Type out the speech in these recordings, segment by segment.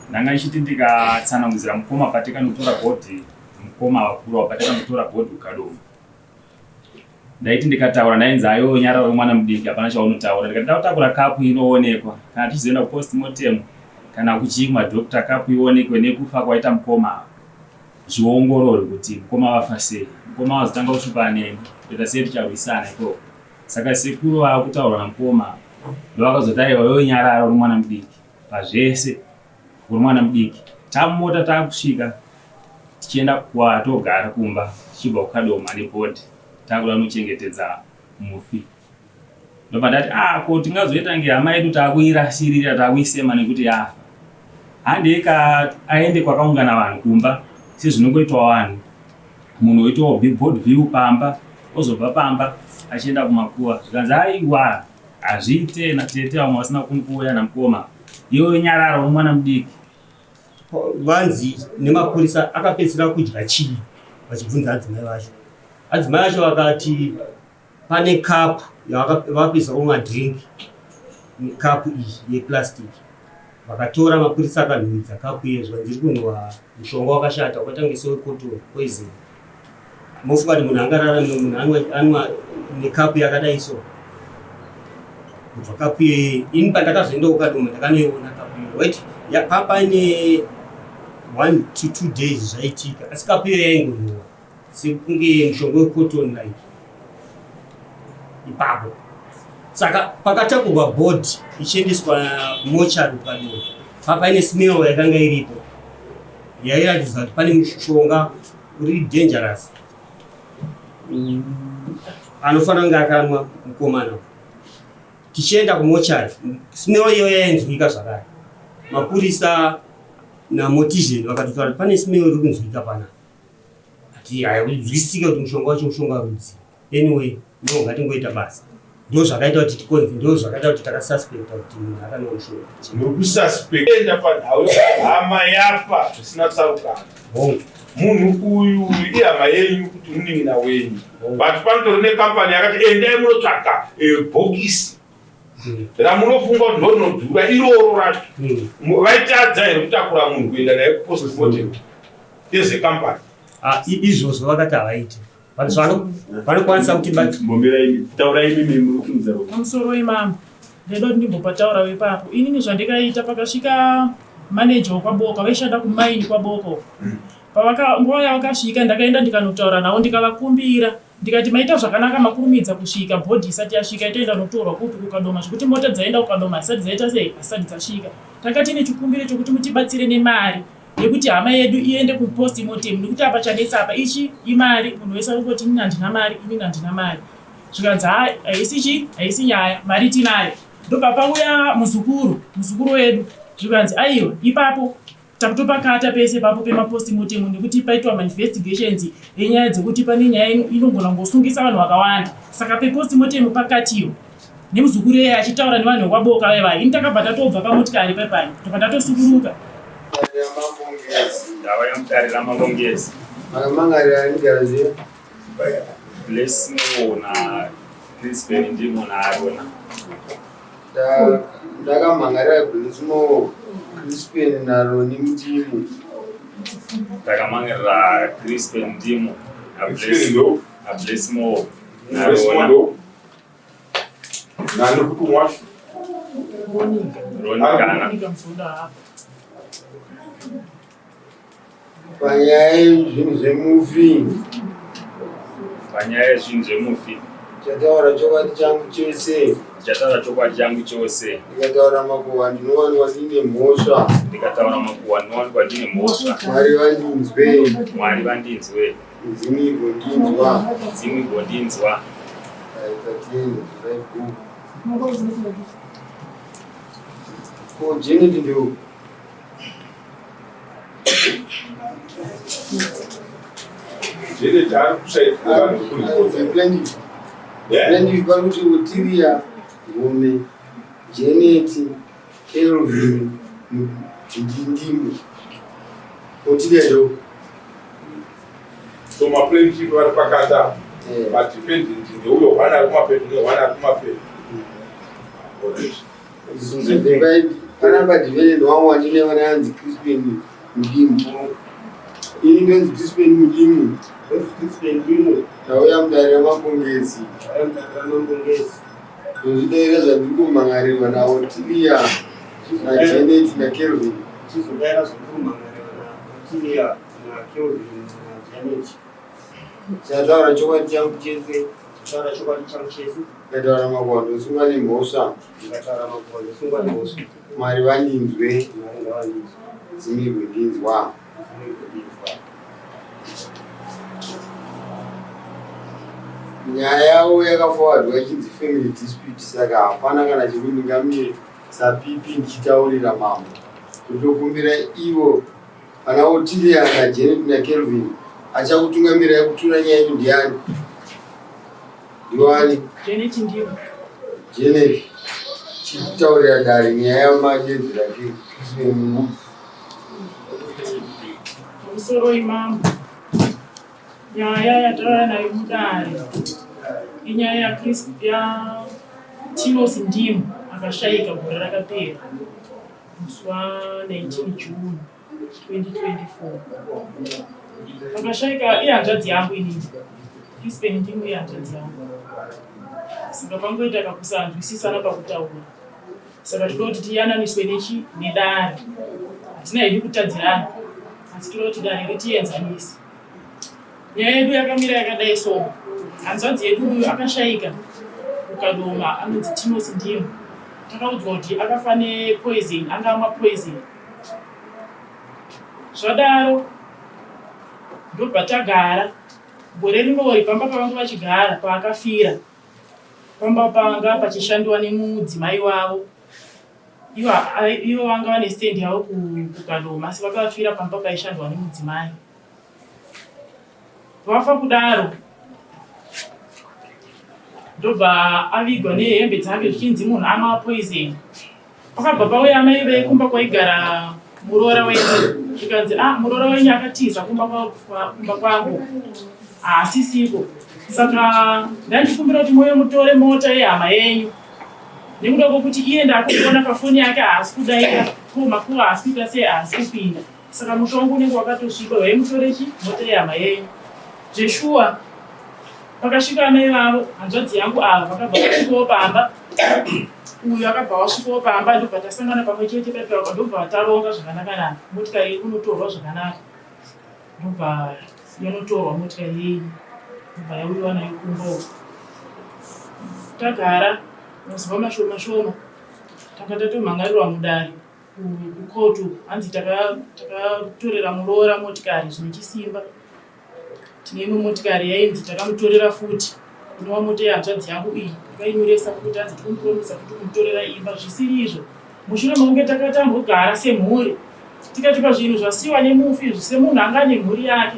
Ndanga ndichiti ndikatsanangudzira mukoma patikanotora bhodhi, mukoma vakuru ava patikanotora bhodhi kuKadoma. Ndaiti ndikataura ndainzi ayo nyarara uri mwana mudiki hapana chaunotaura. Ndikati ndada kutakura kapu inoonekwa kana tichizoenda kupostmortem kana kuchii kumadoctor kapu ionekwe nekufa kwaita mukoma ava zviongororwe kuti mukoma vafa sei. Mukoma vazotanga kusvipana neni kutoita sei ticharwisana ikoko. Saka sekuru vakutaurwa namukoma ndovakazoti aiwa iwe nyarara uri mwana mudiki pazvese uri mwana mudiki. Tamumota takusvika tichienda kwatogara kumba tichibva kuKadoma nebhodhi takuda kunochengetedza mufi. Ndobva ndati ah ko tingazoita nge hama yedu takuirasirira takuisema nekuti yafa. Handei ka aende kwakaungana vanhu kumba sezvinongoitwa vanhu munhu oitawo board view pamba ozobva pamba achienda kumakuva zvikanzi aiwa hazviite natete vamwe vasina kuuya namukoma iwe nyarara uri mwana mudiki. Vanzi nemapurisa akapedzisira kudya chii vachibvunza adzimai vacho. Adzimai acho vakati pane cup yavakapedzisa kunwa drink cup iyi yeplastic. Vakatora mapurisa akanhuhwidza cup iye zvikanzi iri kunhuhwa mushonga wakashata wakaita kunge sewekotoni poison. Mofunga kuti munhu angararame munhu anwa anwa nekapu yakadai so kubva kapu iyoyo ini pandakazoendawo kadoma ndakanoiona kapu iyoyo wait papaine 1 to 2 days zvaitika asi kapu iyoyo yaingonhuwa sekunge mushonga wecotton like ipapo. Saka pakatakurwa body ichiendeswa kumochari kuKadoma, papaine smell yakanga iripo yairatidza kuti pane mushonga uri dangerous anofanira kunge akanwa mukomana. Tichienda kumochari, smell iyoyo yainzwika zvakare. Mapurisa namortician vakatotaura kuti pane smell iri kunzwika panapa, ati hainzwisike kuti mushonga wacho mushonga rudzi. Anyway, no, ngatingoita basa. Ndo zvakaita kuti tikonzi, ndo zvakaita kuti takasuspecta kuti munhu akanwa mushonga. Muri kususpecta panhau yekuti hama yafa zvisina tsarukano. Hongu. Munhu uyu ihama yenyu kuti munin'ina wenyu, but panotori nekampani yakati endai munotsvaga bhokisi ramunofunga kuti ndorinodhura iroro racho. Vaitadza here kutakura munhu kuenda naye kupostmortem ezekampani? Ah, izvozvo vakati havaiti, but vanokwanisa kuti Mbomirai, taurai imi muri kusimudza ruoko. Pamusoro imambo, ndaida kuti ndimbopataurawo ipapo. Inini zvandikaita, pakasvika maneja wekwaBoka, vaishanda kumaini kwaBoka uko. Pavaka nguva yavakasvika, ndakaenda ndikanotaura navo, ndikavakumbira, ndikati maita zvakanaka makurumidza kusvika bhodhi isati yasvika, itoenda notorwa kupi? KuKadoma, zvekuti mota dzaenda kuKadoma hazisati dzaita sei, hazisati dzasvika. Tanga tine chikumbiro chokuti mutibatsire nemari yekuti hama yedu iende kupostmortem, nekuti apa chanetsa apa ichi imari. Munhu wese ari kungoti inini handina mari, inini handina mari. Zvikanzi haisi chi haisi nyaya, mari tinayo. Ndobva pauya muzukuru wedu, zvikanzi aiwa, ipapo takutopakata pese papo pemapostmortem, nekuti paitwa mainvestigations enyaya dzekuti pane nyaya inogona kungosungisa vanhu vakawanda, saka pepostmortem pakatiyo nemuzukuru iyeye achitaura nevanhu vekwaBoka vaivai. Ini takabva tatobva pamotikari paipai, tobva tatosukuruka. Ndava yamutare raMabongezi. Makamangarira anigarazia? Blessmo na Crispin ndimo naArona. Ndakamhangarira Blessmo, Crispin naRoni Mutimu. Ndakamangarira Crispin ndimo Crispin ndo naBlessmo Blessmo naRona. Ndo nani kuti wacho? Roni kana Monica Mzonda hapa. Panyaya yezvinhu zvemufi. Panyaya yezvinhu zvemufi. Ndichataura chokwadi changu chose. Ndichataura chokwadi changu chose. Ndikataura makuhwa ndinowanikwa ndine mhosva. Ndikataura makuhwa ndinowanikwa ndine mhosva. Mwari vandinzwe. Mwari vandinzwe. Midzimu igondinzwa. Midzimu igondinzwa. Tatenda zvaibhuku. Ko Janet ndeu? Janet ari kuside. Plaintiff pari kuti Otiria Gome, Janet, Kelvin Ndimo. Otiria ndeu? So maplaintiff vari pakati apa, madefendant ndeuyo one ari kumapeto neone ari kumapeto. Divide. Panapa defendant wangu wandine vana yanzi Crispin Mudimu. Ini ndonzi Crispin Mudimu. Ndauya mudare raMambongezi. Ndozvidaira zvandiri kumhan'arirwa naOtilia naJanet naKelvin. Chizodaira zvandiri kumhan'arirwa naOtilia naKelvin naJanet. Chataura chokwadi changu chese. Chataura chokwadi changu chese. Ndikataura makuhwa ndosungwa nemhosva. Ndikataura makuhwa ndosungwa nemhosva. Mwari vandinzwe. Mwari ngavandinzwe. Dzimirwe ndinzwa. Dzimirwe ndinzwa. Nyaya yavo yakafowadwa ichinzi family dispute saka hapana kana chekuti ndingamire sapipi ndichitaurira mambo. Ndotokumbira ivo Ana Otilia naJanet naKelvin achakutungamirai kutura nyaya yenyu ndiani? Ndiwani? Janet ndiyo. Janet, chitaurira dare nyaya yamadedzera Christmas. Pamusoro imambo. Nyaya yatauya nayo mudare inyaya yaChris ya Tinos Ndimu akashaika gore rakapera. Musi wa 19 June 2024 pakashaika ihanzvadzi yangu inini Crispin ndimwe ihanzvadzi yangu saka pangoita kakusanzwisisana pakutaura saka toda kuti tiyananiswe nechi nedare hatina hedu kutadzirana asi toda kuti dare ritienzanise Nyaya yedu yakamira yakadai so, hanzvadzi yedu uyu akashaika kuKadoma anonzi Tinos Ndimu. Takaudzwa kuti akafa nepoison, anga amwa poison. Zvadaro ndobva tagara gore rinori pamba pavanga vachigara paakafira pamba panga pachishandiwa nemudzimai wavo ivo vanga vane stand yavo kuKadoma asi vakafira pamba paishandwa nemudzimai. Vafa kudaro ndobva avigwa nehembe dzake zvichinzi munhu amwa poison. Pakabva pauya amai vekumba kwaigara muroora wenyu zvikanzi ah muroora wenyu akatiza kumba kumba kwangu haasisiko saka ndandikumbira kuti moyo mutore mota yehama yenyu nekuda kwokuti iye ndakuona pafoni yake haasi kudaira ko makuva haasi kuita sei haasi kupinda Saka mutongo unenge wakatosviba vaimutore chi mota yehama yenyu. Zveshuwa pakasvika amai vavo hanzvadzi yangu ava vakabva vasvikawo pamba uyu akabva wasvikawo pamba ndobva tasangana pamwe chete paipa ndobva taronga zvakanaka naka motikari iri kunotorwa zvakanaka ndobva yanotorwa motikari yenyu ndobva yauyiwa nayo kumba uko tagara mazuva mashoma shoma tanga tatomhangarirwa mudare kucourt uku hanzi takatorera muroora motikari zvine chisimba tine imwe motikari yainzi takamutorera futi inova mota yehanzvadzi yangu iyi takainyoresa futi hanzi tikumupuromisa futi kumutorera imba zvisiri izvo mushure mekunge takatambogara semhuri tikati pazvinhu zvasiyiwa nemufi izvi semunhu anga ane mhuri yake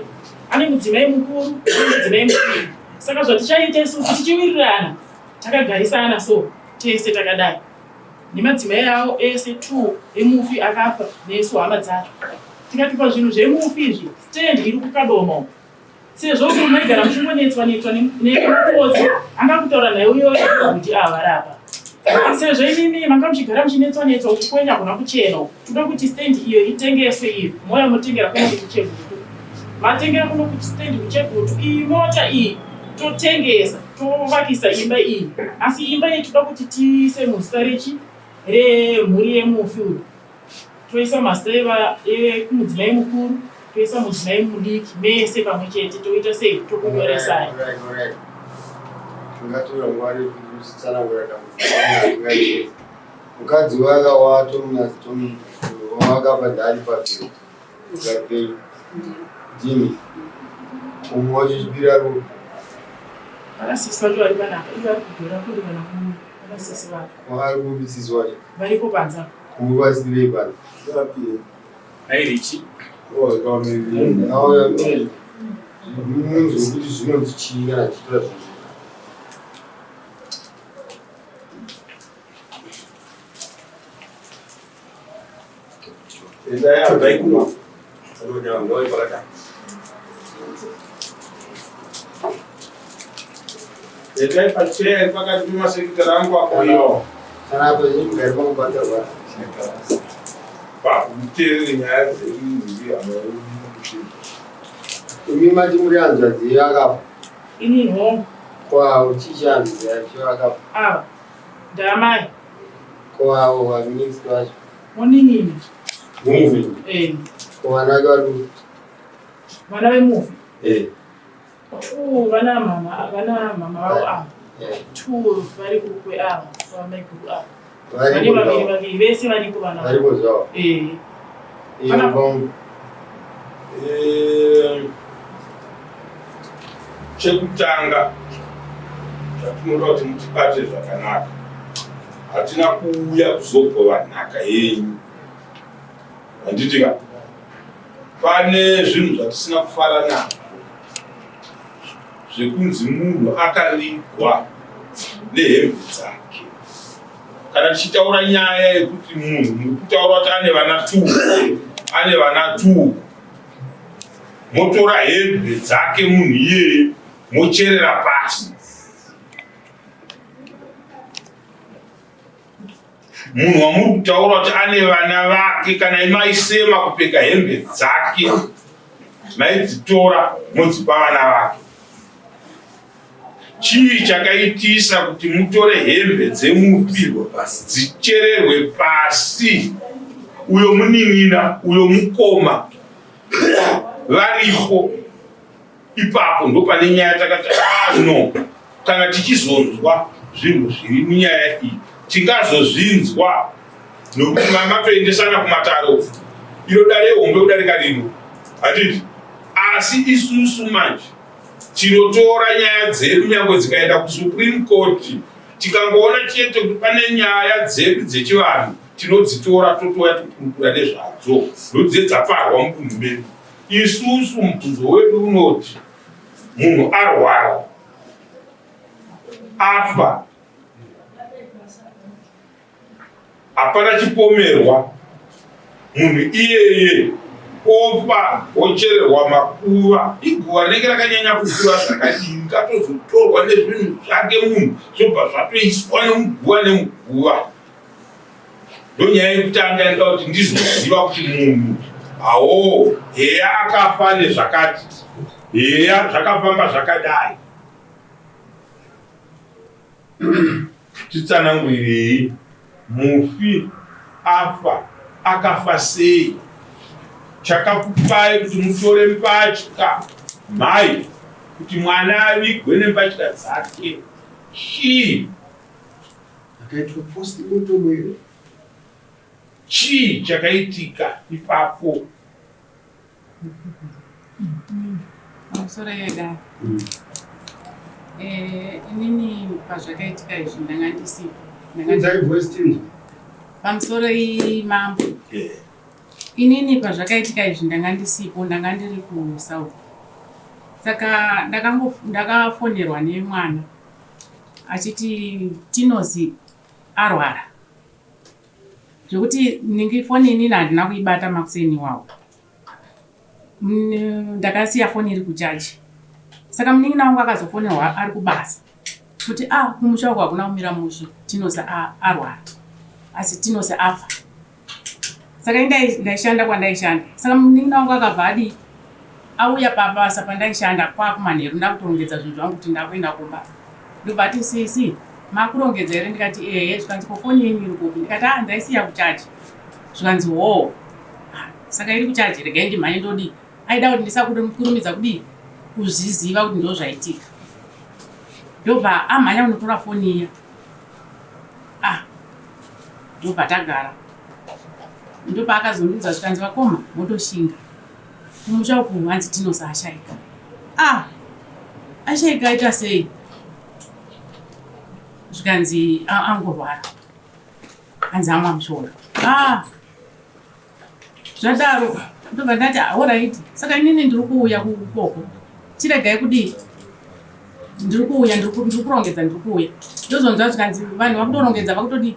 ane mudzimai mukuru nemudzimai mukuru saka zvatichaita isusu tichiwirirana takagarisana so tese takadai nemadzimai avo ese two emufi akafa nesu hama dzacho tikati pazvinhu zvemufi izvi stand iri kukadoma uko sezvo uku maigara muchingonetswa netswa nemukodzi anga kutaura naye uyoyo kuti avarapa sezvo imimi manga muchigara muchinetswa netswa uku kwenya kuna kuchena uku toda kuti stand iyo itengeswe iyo moya motengera kuno kuchegutu matengera kuno kuti stand kuchegutu iyi mota iyi totengesa tovakisa imba iyi asi imba iyi toda kuti tiise muzita rechi remhuri yemufi uyu toisa mazita ekumudzimai mukuru toisa mudzimai mudiki mese pamwe chete toita sei tokunyoresai tingatora nguva refu tichitsanangura dambudziko mukadzi wakawatomwakabva ndari pabhero Ngapei. Ndimi. Umwe wacho chipira ro. Vakasisi vacho vari panapa, ivo vari kugora kuri kana kuno. Vakasisi vacho. Vari kupi sisi wacho? Variko panze apa. Kumubatsirei pano? Hai Richi. Oh, munzwe kuti zvinonzi chii kana chitora zvinhu. Endai pachair pakati pemasekitari angu apo iyo. Kana apo mugari pakubatsirwa. Pakuteerere nyaya dzemunhu hama Imi mati muri hanzvadzi yakafa. Ini hongu. Ko chichi hanzvadzi yacho yakafa. Ava ndaamai. Ko avo vaminisi vacho. Munin'ina. Mufi. Eh. Ko vana vake vari kupi? Vana vemufi. Eh. Two vana mama vana mama vavo ava. Eh. Two vari kukwe ava vamaiguru ava. Variko Vane vaviri zvavo. vaviri vese variko vana. Variko zvavo. Eh. Iyo kwangu. Eh, chekutanga chatinoda kuti mutibate zvakanaka hatina kuuya kuzogova nhaka yenyu handiti ka pane zvinhu zvatisina kufara nazvo zvekunzi munhu akavigwa nehembe dzake kana tichitaura nyaya yekuti munhu muri kutaura kuti ane vana two ane vana two motora hembe dzake munhu iyeye mocherera pasi munhu wamuri kutaura kuti ane vana vake kana maisema kupfeka hembe dzake maidzitora modzipa vana vake chii chakaitisa kuti mutore hembe dzemufi dzichererwe pasi uyo munin'ina uyo mukoma varipo ipapo ndopane nyaya takati ah, no kana tichizonzwa zvinhu zviri munyaya iyi tingazozvinzwa nokuti matoendesana kumatare iro dare hombe kudarika rino handiti asi isusu manje tinotora nyaya dzedu nyangwe dzikaenda kusupreme court tikangoona chete kuti pane nyaya dzedu dzechivanhu tinodzitora totouya tokurukura nezvadzo ndodziye dzaparwa mudunhu medu isusu mubvunzo wedu unoti munhu arwara afa hapana chipomerwa munhu iyeye ofa ochererwa makuva iguva rinenge rakanyanya kukura zvakadini katozotorwa nezvinhu zvake munhu zvobva zvatoiswa nemuguva nemuguva ndonyaya yekutanga inoda kuti ndizoziva kuti munhu hawo heya akafa nezvakati heya zvakafamba zvakadai Titsanangurirei mufi afa akafa sei chakakupai kuti mutore mbatya mhai kuti mwana avigwe nembatya dzake chii Akaitwa postmortem here? Chii chakaitika ipapo? Pamusoro yedare. Eh, inini pazvakaitika izvi ndanga ndisipo. Ndanga Udzai voice tinzwe. Pamusoro iyi mambo. Inini pazvakaitika izvi ndanga ndisipo, ndanga ndiri kuSouth. Saka ndakango ndakafonerwa nemwana achiti Tinozi arwara. Zvekuti ningi foni inini handina kuibata makuseni iwawo. Ndakasiya foni iri kuchaji. Saka munin'ina wangu akazofonerwa ari kubasa kuti a ah, kumusha uko hakuna kumira mushe Tinozi arwara asi Tinozi afa. Saka ini ndaishanda kwandaishanda. Saka munin'ina wangu akabva adii auya pabasa pandaishanda kwakumanheru ndakutorongedza zvinhu zvangu kuti ndakuenda kumba. Ndobva ati sisi makurongedza here ndikati ehe zvikanzi ko foni yenyu iri kupi ndikati ah ndaisiya kuchaji zvikanzi hoo ah, saka iri kuchaji regai ndimhanye ndodii aida kuti ndisakurumidza kudii kuzviziva kuti ndozvaitika ndobva amhanya kunotora foni iya ah ndobva tagara ndopaakazondiudza zvikanzi vakoma motoshinga kumusha uku hanzi tinosa ashaika ah ashaika aita sei zvikanzi angorwara hanzi amwa mushonga ah zvadaro ndobva ndati horaiti saka inini ndiri kuuya kukoko chiregai kudii ndiri kuuya ndiri kurongedza ndiri kuuya ndozonzwa zvikanzi vanhu vakutorongedza vakutodii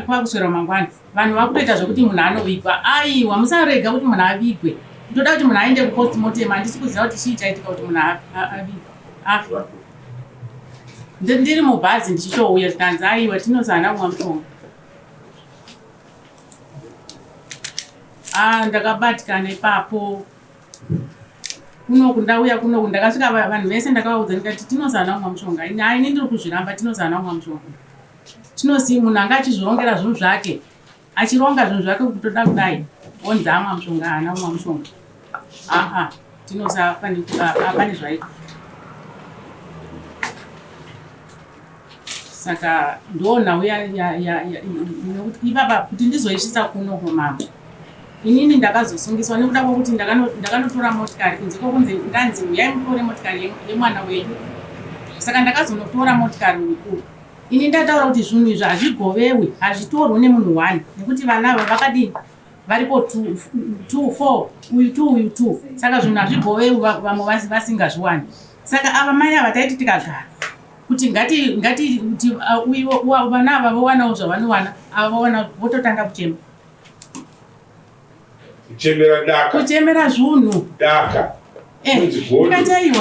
kwakuswera mangwana vanhu vakutoita zvekuti munhu anovigwa aiwa musarega kuti munhu avigwe ndoda kuti munhu aende kupostmortem handisi kuziva kuti chii chaitika kuti munhu afe ndiri mubhazi ndichitouya zvikanzi aiwa tinozi haana kumwa mushonga. Ah, ndakabatikana ipapo kunoku ndauya kunoku ndakasvika vanhu vese ndakavaudza ndikati tinozana kumwa mushonga ini ini ndiri kuzviramba tinozana kumwa mushonga tinosi munhu anga achizvirongera zvinhu zvake achironga zvinhu zvake kutoda kudai onzi amwa mushonga haana kumwa mushonga aa tinosa pane zvaiko saka ndonhau nekuti ipapa kuti ndizoisvitsa kuno kumambo inini ndakazosungiswa nekuda kwekuti ndakanotora motikari kunze kwekunzi ndanzi uyai mutore motikari yemwana wedu saka ndakazonotora motikari uku ini ndataura kuti zvinhu izvi hazvigovewi hazvitorwi nemunhu one nekuti vana ava vakadii varipo two four uyu two uyu two saka zvinhu hazvigovewi vamwe vasingazviwani saka ava mai ava taiti tikagara kuti ngati ngati kuti uh, vana ava vowanawo zvavanowana ava vowana vototanga kuchema kuchemera daka kuchemera zvunhu daka eh, ndikati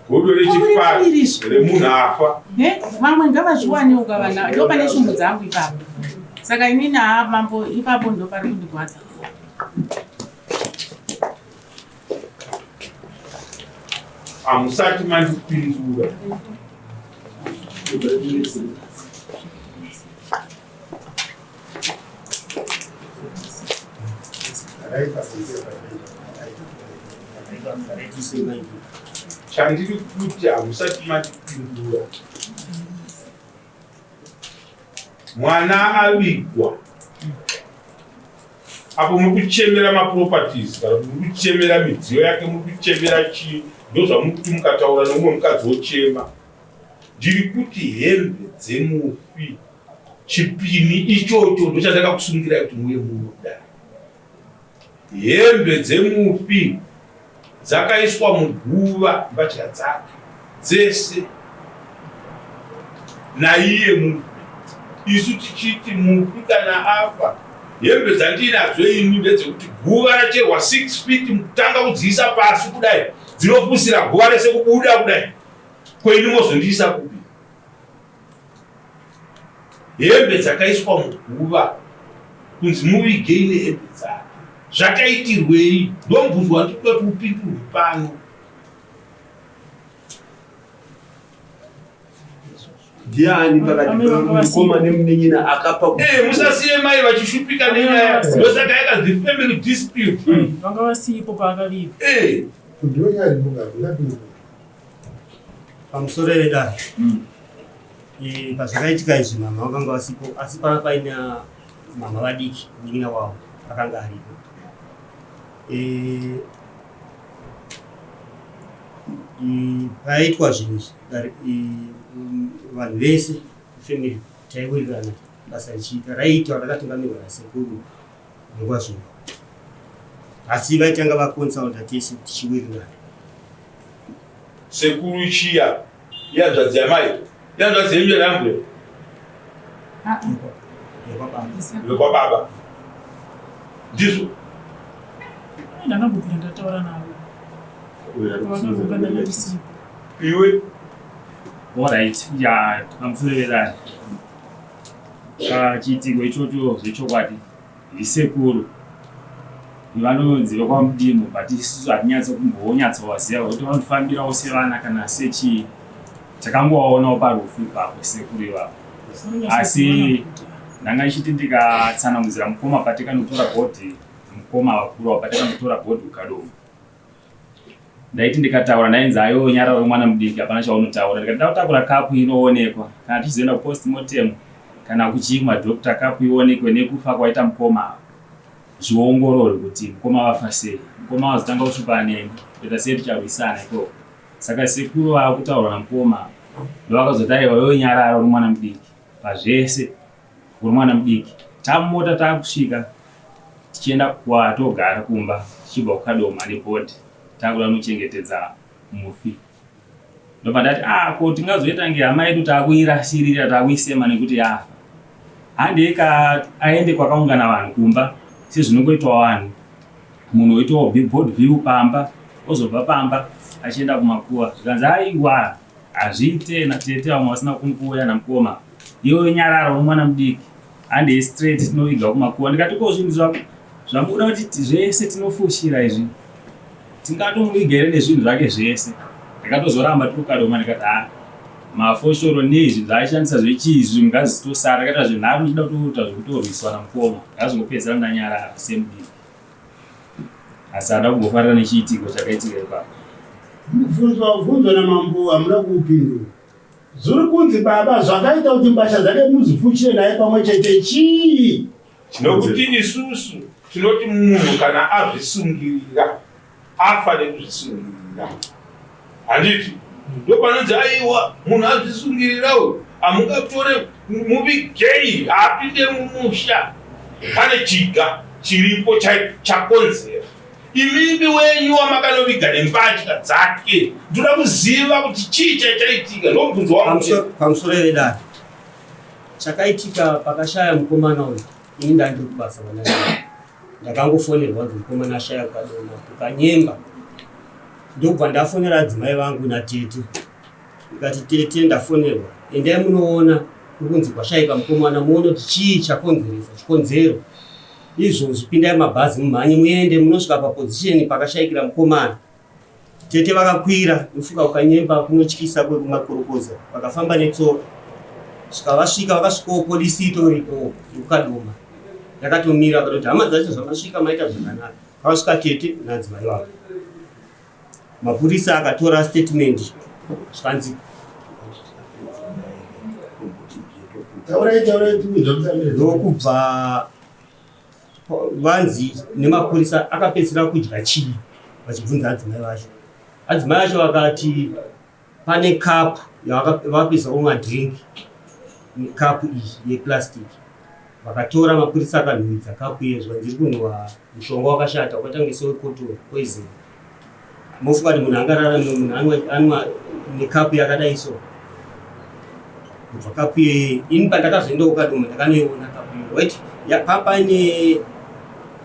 godo rechipari remunhu afa eh, vamwe ngavazviwanewo kavana ndo pane shungu dzangu ipapo saka inini haa mambo ipapo ndo pari kundigwadza hamusati mandipindura chandiri kuti hamusati mandipindura mwana avigwa apo muri kuchemera maproperties kana kuti muri kuchemera midziyo yake muri kuchemera chii ndozvamuri kuti mukataura neumwe mukadzi wochema ndiri kuti hembe dzemufi chipini ichocho ndochandakakusungirai kuti muye muno kudai Hembe dzemufi dzakaiswa muguva mbatya dzake dzese naiye mufi. Isu tichiti mufi kana afa hembe dzandiinadzo ini ndedzekuti guva racherwa 6 feet mukutanga kudziisa pasi kudai dzinofusira guva rese kubuda kudai ko ini mozondiisa kupi? Hembe dzakaiswa muguva kunzi muvigei nehembe dzake zvakaitirwei? Ndomubvunzo wandikuda kuti upindurwe pano. Ndiani pakati pemukoma nemunin'ina akapa eh, musasiye mai vachishupika nenyaya ndosaka yakanzi family dispute hmm. vanga vasipo paakaviga eh. Pamusoro vedare mm. e, pazvakaitika izvi mama vakanga vasipo asi panga paina mama vadiki munin'ina wavo akanga aripo e, e, paitwa zvinhu izvi vanhu vese family taiwirirana basa richiita raiitwa rakatungamirwa nasekuru nguva zuva asi vaitanga vaconsulta tese tichiwirirana Sekuru chiya ihanzvadzi yamai ihanzvadzi yenyu here ambuya? Vekwababa ndizvo. Ndakambobvira ndataura navo vakabvunza ndandisipo. Iwe Alright, ya pamusoro vedare. Pachiitiko ichocho zvechokwadi ndisekuru vanonzi vekwaMudimo but isusu hatinyatso kumbonyatsovaziva kuti vanofambirawo sevana kana sechii takangovaonawo parufu ipapo sekuru ivavo asi ndanga ndichiti ndikatsanangudzira mukoma patikanotora bhodhi mukoma vakuru patikanotora bhodhi ukadoma Ndaiti ndikataura ndainzi ayo nyarara mwana mudiki hapana chaunotaura ndikati ndakutakura kapu inoonekwa kana tichizoenda kupost mortem kana kuchii kumadoctor kapu ionekwe nekufa kwaita mukoma ava zviongororwe kuti mukoma vafa sei mukoma vazotanga kusvipana neni kuita sei ticharwisana ikoko saka sekuru vakutaura namukoma ndovakazoti aiwa iwe nyarara uri mwana mudiki pazvese uri mwana mudiki tamumota takusvika tichienda kwatogara kumba tichibva kukadoma nebhodhi takuda kunochengetedza mufi ndobva ndati ah ko tingazoita nge hama yedu takuirasirira takuisema nekuti yafa handei ka aende kwakaungana vanhu kumba sezvinongoitwa vanhu munhu oitawo board view pamba ozobva pamba achienda kumakuva zvikanzi aiwa hazviite natete vamwe vasina kuuya namukoma iwe nyarara uri mwana mudiki handei straight tinoviga kumakuva ndikati ko zvinhu zvako Zvamukuda kuti zvese tinofushira izvi tingatomuviga here nezvinhu zvake zvese? Ndakatozoramba tiri kuKadoma ndikati haa mafoshoro neizvi zvaaishandisa zvechii izvi ngazvitosara. Ndakaita zvenharo ndichida kutoita zvekutorwiswa namukoma ndakazongopedzisira ndanyarara semudiki asi hada kumbofarira nechiitiko chakaitika ipapo. Mubvunzo wabvunzwa namambo hamuna kuupindura. Zviri kunzi baba zvakaita kuti mbatya dzake mudzifushire naye pamwe chete chii? Nokuti isusu tinoti munhu kana azvisungirira afa nekuzvisungirira, handiti? Ndopanonzi aiwa munhu azvisungirira uyu hamungatore muvigei haapinde mumusha. Pane chiga chiripo chakonzera imimi wenyu wamakanoviga nembatya dzake. Ndoda kuziva kuti chii chaichaitika, ndomubvunzo wangu. Pamusoro vedare, chakaitika pakashaya mukomana uyu, ini ndandiri kubasa vana, ndakangofonerwa kunzi mukomana ashaya kuKadoma kuKanyemba. Ndokubva ndafonera adzimai vangu natete, ndikati tete, ndafonerwa, endai munoona kuri kunzi kwashayika mukomana, muone kuti chii chakonzeresa chikonzero izvozvi. Pindai mabhazi mumhanye muende munosvika paposition pakashayikira mukomana. Tete vakakwira ndofuka kuKanyemba kunotyisa kwekumakorokoza, vakafamba netsoka svika vasvika, vakasvikawo polisi itoripo yekuKadoma yakatomira, vakatoti hama dzacho zvamasvika maita zvakanaka. Vakasvika tete nadzimai vavo, mapurisa akatora statement zvikanzi Taurai, taurai, tikunzwa, musamire. Ndokubva vanzi nemapurisa akapedzisira kudya chii, vachibvunza adzimai vacho. Adzimai acho vakati pane kapu yavakapedzisa kumwa drink, kapu iyi yeplastic. Vakatora, mapurisa akanhuhwidza kapu iyo, zvikanzi iri kunhuhwa mushonga wakashata wakaita kunge sewecotton, poison. Mofunga kuti munhu angararame munhu anwa nekapu yakadai so? Kubva kapu iyoyo, ini pandakazoendawo Kadoma ndakanoiona kapu iyoyo. Wait, papaine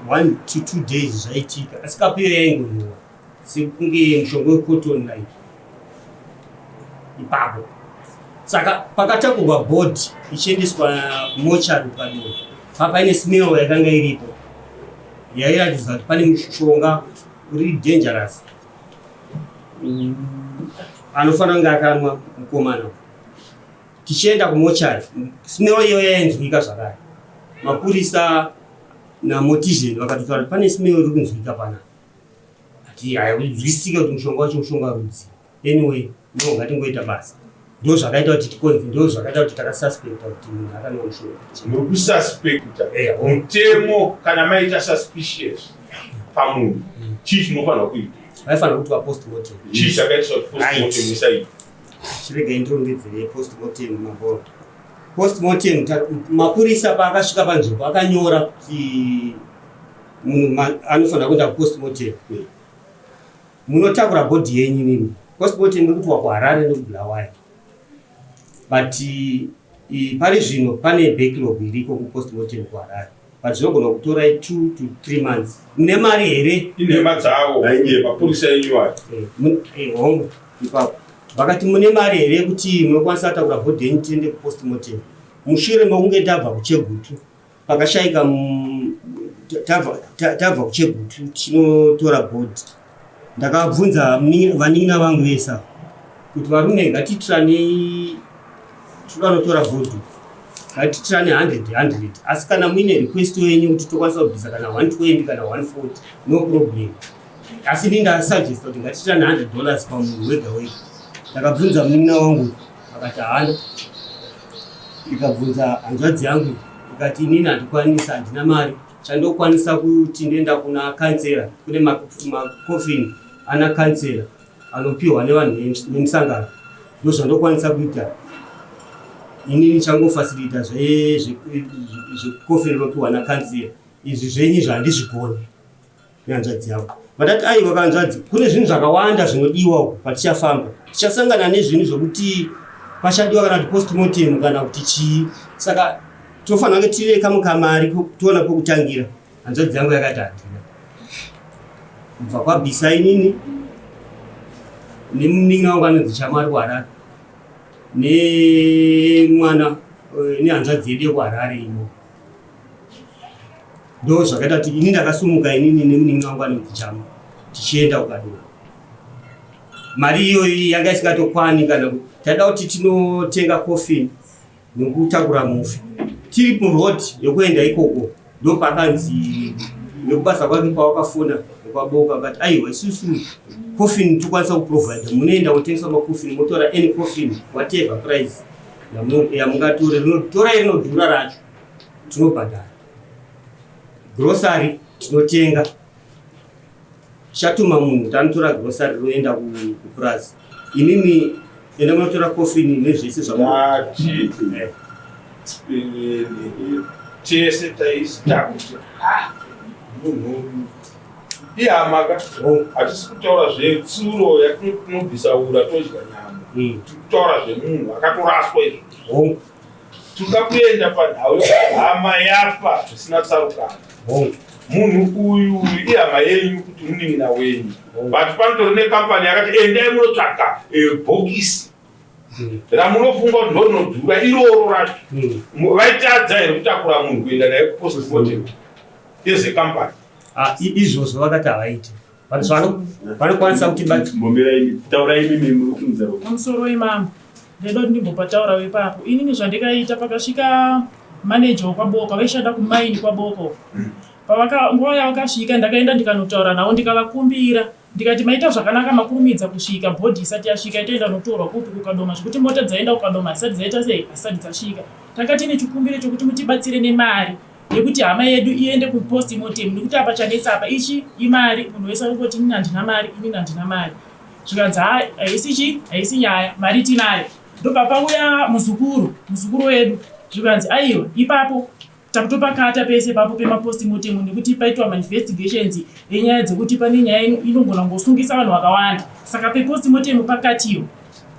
1 to 2 days zvaitika, asi kapu iyoyo yaingonhuhwa sekunge mushonga wecotton like ipapo. Saka pakatakurwa body ichiendeswa kumochari kuKadoma, papaine smell yakanga iripo yairatidza kuti pane mushonga uri dangerous anofanira kunge akanwa mukomana. Tichienda kumochari, smell iyoyo yainzwika zvakare. Mapurisa namortician vakatotaura kuti pane smell iri kunzwika panapa, ati hainzwisike kuti mushonga wacho mushonga rudzi. Anyway, no, ngatingoita basa. Ndo zvakaita kuti tikonzi, ndo zvakaita kuti takasuspecta kuti munhu akanwa mushonga. Muri kususpecta. Mutemo, kana maita suspicious pamunhu, chii chinofanira kuita? Vaifanira kuitwa postmortem. Chii chakaitisa kuti postmortem isaitwa? Chiregai ndirondedzere postmortem mabhora. Postmortem, mapurisa paakasvika panzvimbo akanyora kuti munhu anofanira kuenda kupostmortem. Munotakura body yenyu imimi, postmortem iri kuitwa kuHarare nekuBulawayo, but pari zvino pane backlog iriko kupostmortem kuHarare, but zvinogona kutorai 2 to 3 months. Mune mari here? Inhema dzavo mapurisa enyu ayo. Hongu, ipapo vakati mune mari here yekuti munokwanisa kutakura body yenyu tiende kupostmortem? Mushure mekunge tabva kuChegutu pakashayika, tabva kuChegutu tinotora body, ndakabvunza vanin'ina vangu vese ava kuti varume, ngatiitiranei, tinoda body, ngatiitirane 100 100, asi kana muine request yenyu kuti tokwanisa kubvisa kana 120 kana 140, no problem. Asi ini ndasuggesta kuti ngatiitirane $100 pamunhu wega wega. Ndakabvunza munin'ina wangu, akati haana. Ndikabvunza hanzvadzi yangu, ikati inini handikwanisa, handina mari, chandokwanisa kuti ndoenda kuna kansera, kune macoffin ana kansera anopiwa nevanhu vemusangano, ndo zvandokwanisa kuita inini, changofacilita zvecoffin rinopiwa nakansera. Izvi zvenyu izvi handizvigoni. Nehanzvadzi yavo vatati aiwa kanzvadzi, kune zvinhu zvakawanda zvinodiwa uku, patichafamba tichasangana nezvinhu zvokuti pachadiwa kana kuti postmortem kana kuti chii, saka tofanira kunge tine kamwe kamari toona pokutangira. Hanzvadzi yangu yakati handina. Kubva kwabvisa inini nemunin'ina wangu anonzi Chamari kuHarare, nemwana nehanzvadzi yedu yekuHarare ino. Ndo zvakaita kuti ini ndakasumuka inini nemunin'ina wangu anonzi Chama tichienda kuKadoma. Mari iyoyi yanga isingatokwani kana taida kuti tinotenga coffin nekutakura mufi. Tiri muroad yekuenda ikoko ndopakanzi nekubasa kwake kwawakafona nekwaboka vakati aiwa isusu coffin tokwanisa kuprovide munoenda kutengesa macoffin motora any coffin whatever price yamungatore torai rinodhura racho tinobhadhara grocery tinotenga tichatuma munhu kuti anotora grocery roenda kupurazi imimi enda munotora coffin nezvese zvamati tese taisita kuti ah, munhu uyu ihama ka oh. hatisi kutaura zvetsuro yatinobvisa ura todya nyama hmm. tiri kutaura zvemunhu akatoraswa izvo oh. Tinoda kuenda panhau yekuti hama yafa zvisina tsarukano. Munhu uyu ihama yenyu kuti munin'ina wenyu. But panotori nekampani yakati endai munotsvaga eh, bhokisi ramunofunga kuti ndorinodhura iroro racho. Hmm. Vaitadza here kutakura munhu kuenda naye kupostmortem yezvekampani? Ah, izvozvo vakati havaiti. Vanokwanisa kuti taurai imimi muri kusimudza ruoko. Pamusoro imambo ndaida kuti ndimbopataurawo ipapo. Inini zvandikaita pakasvika manager wekwaBoka vaishanda kumaini kwaBoka uko. Pavaka nguva yavakasvika ndakaenda ndikanotaura navo ndikavakumbira ndikati maita zvakanaka makurumidza kusvika bhodhi isati yasvika itoenda notorwa kupi kuKadoma zvekuti mota dzaenda kuKadoma hazisati dzaita sei hazisati dzasvika. Tanga tine chikumbiro chokuti mutibatsire nemari yekuti hama yedu iende kupost mortem nekuti apa chanetsa apa ichi imari munhu wese arikungoti inini handina mari inini handina mari zvikanzi haisi chi haisi nyaya mari tinayo ndobva pauya muzukuru muzukuru wedu zvikanzi aiwa ipapo takutopakata pese ipapo pemapost mortem nekuti paitwa mainvestigations enyaya dzekuti pane nyaya inogona kungosungisa vanhu vakawanda saka pepost mortem pakatiyo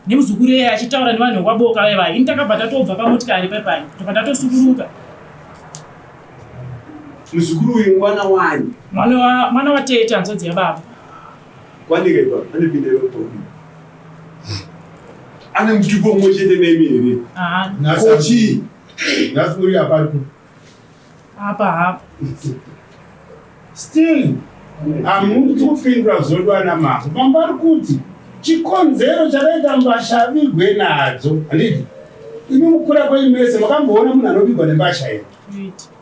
Nemuzukuru iyeye achitaura nevanhu vekwaBoka vaye vaye. Ini takabva tatobva pamotikari pai pai. Tobva tatosukuruka. Muzukuru uyu mwana wani? Mwana wa mwana watete hanzvadzi yababa. Kwanika ipapo anopinda ipapo. Ane mutupo mumwe chete nemi here? Ah. Ko chii? Nhasi uri apa ari kupi? Apa hapa. Still hamuti kupindura zvodwa namambo. Mambo ari kuti chikonzero chakaita mbasha avigwe nadzo handiti imi mukura kwenyu mese makamboona munhu anovigwa nembasha here?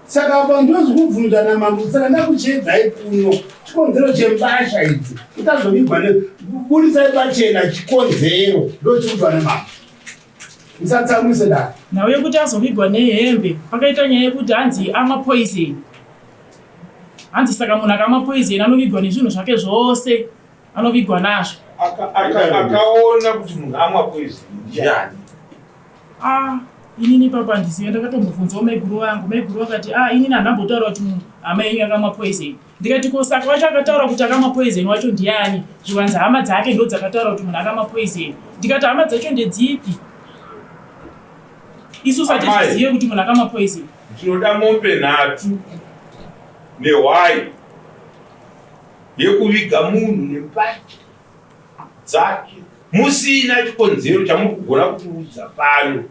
Saka apa ndozvikubvunza namambo saka ndakuchiedzai kuno chikonzero chembasha idzi kuti azovigwa ne budisai pachena chikonzero ndochikudzwa namambo. Musatsamwise dare. Nhau yekuti azovigwa nehembe pakaita nyaya yekuti hanzi amwa poison. Hanzi saka munhu akamwa poison anovigwa nezvinhu zvake zvose anovigwa nazvo. Akaona kuti munhu amwa poison ndiani? Ah, inini papa handizive ndakatombobvunzawo maiguru vangu. Maiguru vakati ah inini handambotaura kuti hama yenyu yakamwa poison. Ndikati ko saka wacho akataura kuti akamwa poison wacho ndiani? Zvikanzi hama dzake ndo dzakataura kuti munhu akamwa poison. Ndikati hama dzacho ndedzipi? Isusu hatizvizive kuti munhu akamwa poison. Ndinoda mombe nhatu nehwai yekuviga munhu nembatya dzake musina chikonzero chamuri kugona kutiudza pano.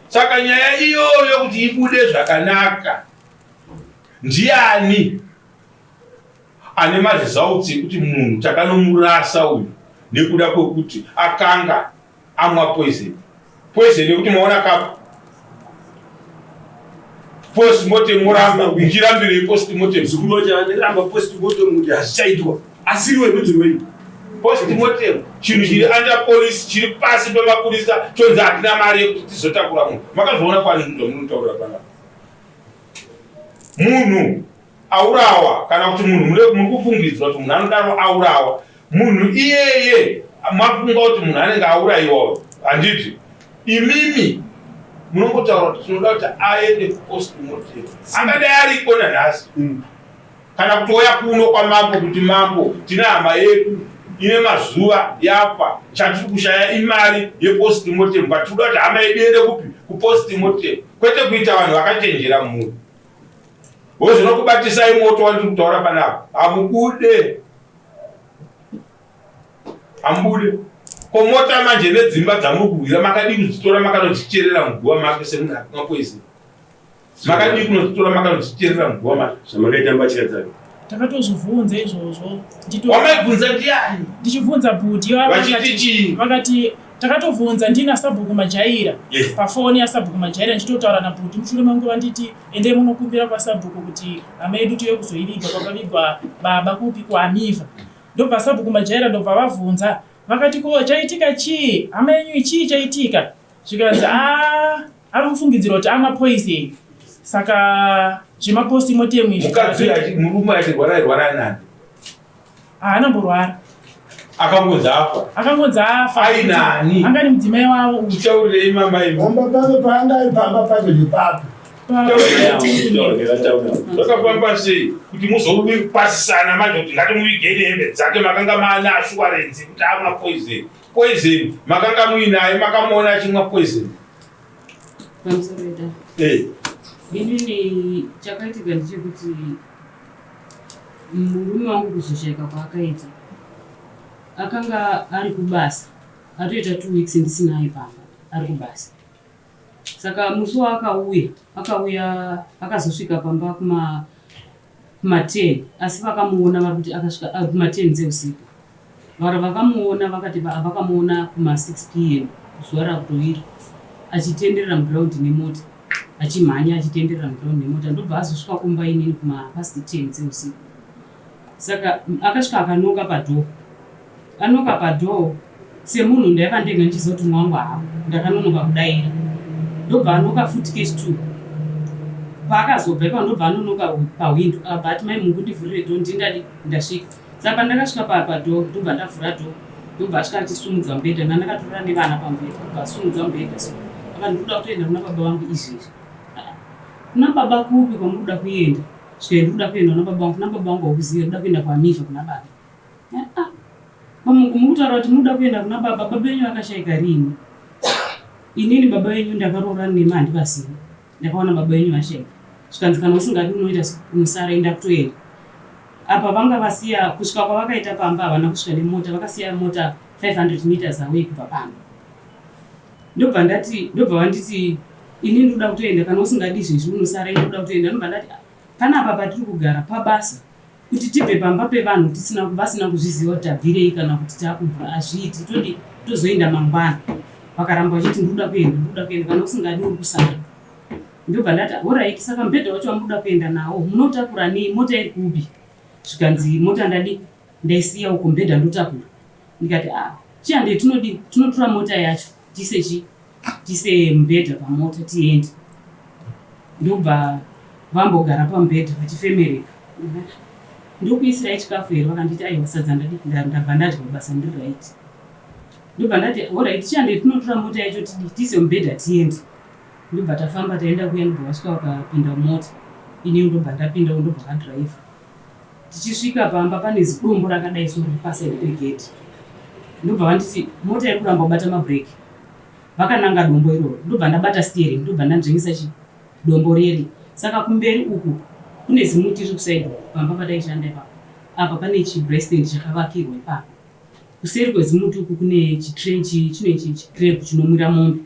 Saka nyaya iyoyo kuti ibude zvakanaka, ndiani ane maresults ekuti munhu takanomurasa uyu nekuda kwekuti akanga amwa poison poison yekuti maona kapu postmortem moramba muchirambirei postmortem Zukuru wacho anoramba postmortem kuti hazvichaitwa asiri werudzi rwenyu. Postmortem chinhu chiri under police chiri pasi pemapurisa chonzi hatina mari yekuti tizotakura munhu. Makazviona kwani zvinhu zvamunotaurira panapa? Munhu aurawa kana kuti munhu muri kufungidzwa kuti munhu anodaro aurawa munhu iyeye mafunga kuti munhu anenge aurayiwa handiti imimi munongotaura kuti tinoda kuti aende kupostmortem angadai ariko nanhasi mm. Kana kutouya kuno kwamambo kuti mambo tine hama yedu ine mazuva yafa chatiri kushaya imari yepostmortem but tikuda kuti hama yedu iende kupi kupostmortem kwete kuita vanhu vakachenjera mhuri wozvinokubatisai moto wandiri kutaura panapa hamubude hamubude ko mota manje nedzimba dzamuri kurwira makadii kudzitora makanodzicherera muguva make semunhu akamwa poison. Makadii kunodzitora makanodzicherera muguva macho? Zvamakaita mbatya dzake. Takatozvibvunza izvozvo. Wamaibvunza ndiani? Ndichibvunza bhuti vachiti chii? Vakati takatobvunza ndina sabhuku Majaira pafoni yasabhuku Majaira ndichitotaura nabhuti mushure menguva vanditi endei munokumbira kwasabhuku kuti hama yedu tiuye kuzoiviga kwakavigwa baba kupi kuAmiva. Ndobva sabhuku Majaira ndobva vavhunza vakati ko chaitika chii hama yenyu chii chaitika zvikanzi a ari kufungidzirwa kuti amwa poison saka zvemapostmortem izvi Mukadzi uyu murume achirwara airwara nani? Haana mborwara. Akangonzi afa. Akangonzi afa. Ainani? Anga ni mudzimai wavo uyu. Titaurirei mama imi. Pamba pake paanga ari pamba pacho ndepapi? Zvakafamba sei kuti muzopasisana manje kuti ngatimuvigei nehembe dzake makanga maane ashuwarenzi kuti amwa poison. Poison makanga muinaye makamuona achimwa poison. Pamusoro ida. Eh. Inini chakaitika ndechekuti murume wangu kuzoshaika kwaakaita akanga ari kubasa atoita 2 weeks ndisinaye pamba ari kubasa saka musi waakauya akauya akazosvika pamba kuma kuma 10 asi vakamuona vari kuti akasvika ah, kuma 10 dzeusiku vari vakamuona vakati vakamuona kuma 6 pm zuva rakutovira achitenderera muground nemota achimhanya achitenderera muground nemota ndobva azosvika kumba inini kuma past 10 dzeusiku saka akasvika akanoka padoor anoka padoor semunhu ndaiva ndega ndichiziva kuti mwangu hapo ndakanonoka kudaira ndobva anoka futi kechi two paakazobva ipapo ndobva anonoka pahwindo akabva ati mai mungu ndivhurire door ndindadi ndasvika saka pandakasvika padoor ndobva ndavhura door ndobva asvika achisumudza mubhedha ndandakatorera nevana pamubhedha ndobva asumudza mubhedha so aka ndikuda kutoenda kuna baba vangu izvezvi kuna baba kupi kwamuri kuda kuenda svika ndikuda kuenda kuna baba vangu kuna baba vangu haukuziva ndikuda kuenda kwamivha kuna baba Ah, mamungu mukutaura kuti munoda kuenda kuna baba, baba venyu vakashaika riini? Inini baba venyu ndakaroora nemi handivazivi. Ndakaona baba venyu vashaika. Zvikanzi kana usingadi unoita unosara enda kutoenda. Apa vanga vasiya kusvika kwavakaita pamba havana kusvika nemota vakasiya mota 500 meters away kubva pamba. Ndobva ndati ndobva vanditi ini ndinoda kutoenda kana usingadi izvezvi unosara ini ndoda kutoenda ndobva ndati panapa patiri kugara pabasa Kuti tibve pamba pevanhu tisina vasina kuzviziva kuti tabvirei kana kuti takubva hazviiti todi tozoenda mangwana. Vakaramba vachiti ndikuda kuenda ndikuda kuenda kana usingadi uri kusara. Ndobva ndati horaiti saka mubhedha wacho wamukuda kuenda nawo munotakura nei mota iri kupi? Zvikanzi mota ndadi ndaisiya uko mubhedha ndotakura. Ndikati ah chihandei tinodii tinotora mota yacho tiise chii Tiise mubhedha pamota tiende. Ndobva vambogara pamubhedha vachifemereka. Ndokuisirai chikafu here vakanditi aiwa sadza ndadi ndabva ndadya kubasa ndiri right. Ndobva ndati horaiti chihandei tinotora mota yacho tidii tiise mubhedha tiende. Ndobva tafamba taenda kuya ndobva vasvika vakapinda mumota inini ndobva ndapindawo ndobva vadriver. Tichisvika pamba pane zidombo rakadai so riri paside pegedhi. Ndobva vanditi mota iri kuramba kubata mabrake. Vakananga dombo iroro ndobva ndabata steering ndobva ndanzvengesa chi dombo reri. Saka kumberi uku kune zimuti riri kuside uku pamba pataishanda ipapo. Apa pane chi braai stand chakavakirwa ipapo. Kuseri kwezimuti uku kune chitrench chine chi crab chinomwira mombe.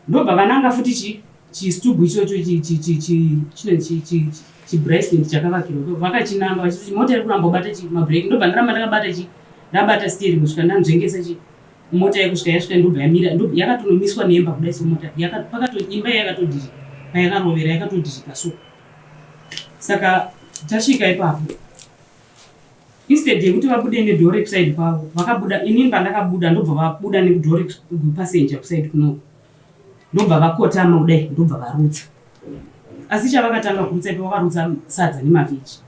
Ndobva vananga futi chi chistubu ichocho chi chi chi chi chinonzi chi chi chi braai stand chakavakirwa ipapo vakachinanga vachiti mota iri kuramba kubata chi mabrake ndobva ndaramba ndakabata chi ndabata steering kusvika ndanzvengesa chi mota yekusvika yasvika ndobva yamira yakatonomiswa nemba kudai so mota pakato imba yakatodhirika payakarovera yakatodhirika so saka tasvika ipapo instead yekuti vabude nedhoo rekuside kwavo vakabuda inini pandakabuda ndobva vabuda nekudhoo rekupasenja kuside kunoko ndobva vakotama kudai ndobva varutsa asi chavakatanga kurutsa ipo vakarutsa sadza nemavheji